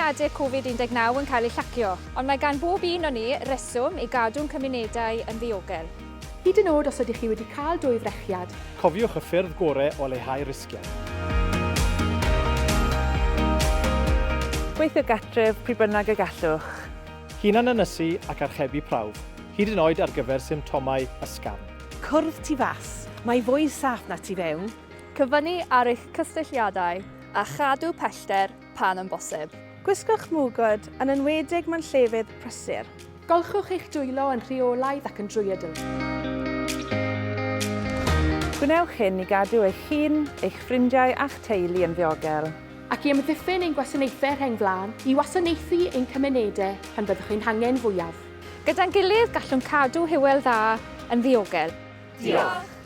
cyfyngiadau Covid 19 yn cael eu llacio, ond mae gan bob un o ni reswm i gadw'n cymunedau yn ddiogel. Hyd yn oed os ydych chi wedi cael dwy frechiad. Cofiwch y ffyrdd gorau o leihau risgiau. Gweithio gartref pryd bynnag y gallwch. Hunan-ynysu ac archebu prawf, hyd yn oed ar gyfer symptomau ysgafn. Cwrdd tu fas, mae fwy saff na tu fewn. Cyfyngu ar eich cysylltiadau a chadw pellter pan yn bosib. Gwisgwch mwgwd, yn enwedig mewn llefydd prysur. Golchwch eich dwylo yn rheolaidd ac yn drwyadl. Gwnewch hyn i gadw eich hun, eich ffrindiau a'ch teulu yn ddiogel. Ac i amddiffyn ein gwasanaethau rheng flaen i wasanaethu ein cymunedau pan fyddwch ein hangen fwyaf. Gyda'n gilydd, gallwn cadw Hywel Dda yn ddiogel. Diolch!